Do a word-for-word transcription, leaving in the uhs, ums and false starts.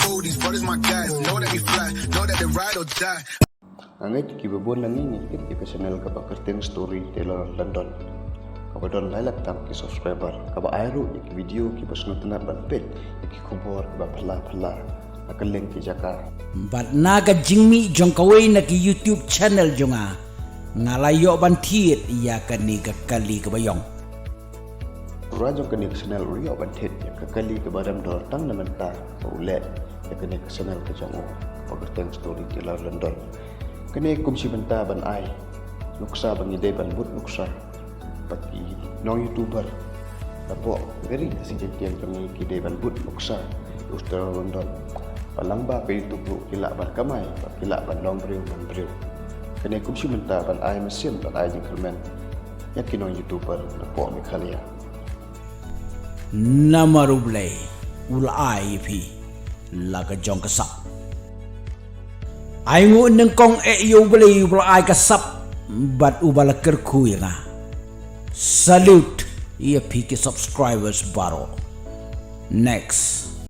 Ooh, these brothers my guys, know that we fly, know that they ride or die. Nga ngeit kiba bun na ngi ngi tip ïa ka channel kaba kyrteng Storyteller London, kaba don lai lak tam ki subscriber, kaba ai ruh ïa ki video kiba sngewtynnat ban peit ïa ki khubor kiba phylla phylla na kylleng ki jaka. Bad na ka jingmih jong kawei na ki YouTube channel jong nga, nga la ïoh ban thied ïa kane ka kali kaba ïong. Ruh jong kane ka channel u ïoh ban thied ïa ka kali kaba rem dor tang na mynta ba u leh ïa kane ka channel ka jong u, kaba kyrteng Storyteller London. Kane kum shi bynta ban ai nuksa ba ngi dei ban bud nuksa bad ki nong YouTuber. Napoh very ka sijil jong ngi ki dei ban bud nuksa ïa u Storyteller London, ba lang ba ka YouTube ruh ki lah ban kamai, ba ki lah ban long briew man briew. Kane kum shi bynta ban ai mynsiem, ban ai jingkyrmen ïa ki nong YouTuber napoh Meghalaya. Namar U Blei u la ai ïa phi la ka jong ka sap. Ai nguh nyngkong eh ïa U Blei uba la ai ka sap bad uba la kyrkhu ïa nga. Salute ïa phi ki subscribers baroh. Next.